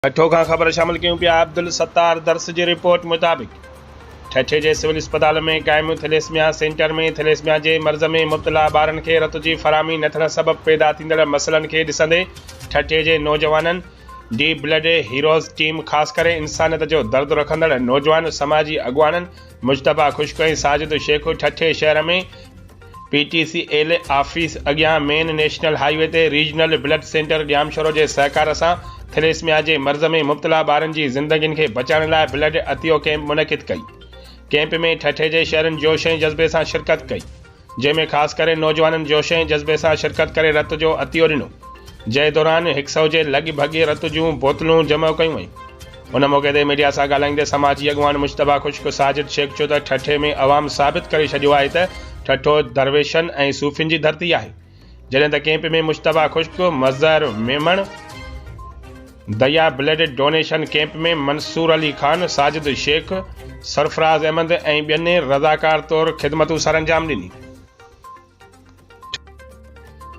ٺٽو کان خبر شامل ڪيون پيا عبدالستار درس جي رپورٽ مطابق ٺٽي جي سول اسپتال ۾ قائم ٿليسميا سينٽر ۾ ٿليسميا جي مرض ۾ مبتلا ٻارن کي رت جي فراهمي نه ٿيڻ سبب پيدا ٿيندڙ مسئلن کي ڏسندي ٺٽي جي نوجوانن the blood heroes team خاص ڪري انسانيت جو درد رکندڙ نوجوان سماجي اڳواڻن مجتبيٰ خشڪ ۽ ساجد شيخ ٺٽي شهر ۾ P T C L office اڳيان مين نيشنل هاء وي تي ريجنل بلڊ سينٽر ڄامشورو جي سهڪار سان ٿليسميا جي مرض ۾ مبتلا ٻارن جي زندگين کي بچائڻ لاء بلڊ عطيو ڪئمپ منعقد ڪئي. ڪئمپ ۾ ٺٽي جي شهرين جوش ۽ جذبي سان شرڪت ڪئي. جنهن ۾ خاص ڪري نوجوانن جوش ۽ جذبي سان شرڪت ڪري رت جو عطيو ڏنو. جنهن دوران هڪ سئو جي لڳ ڀڳ رت جون بوتلون جمع ڪيون ويون. ان موقعي تي ميڊيا سان ڳالهائيندي سماجي اڳواڻ مجتبيٰ خشڪ ساجد شيخ چيو ته ٺٽي ۾ عوام ثابت ڪري ڇڏيو آهي ته ٺٽو درويشن ۽ صوفين جي ڌرتي آهي جڏهن ته camp ۾ Mujtaba Khushk, Mazhar Memon, Darya blood donation camp ۾ Mansoor Ali Khan, Sajid Shaikh, Sarfraz Ahmed ۽ ٻين رضاڪار طور خدمتون سرانجام ڏني.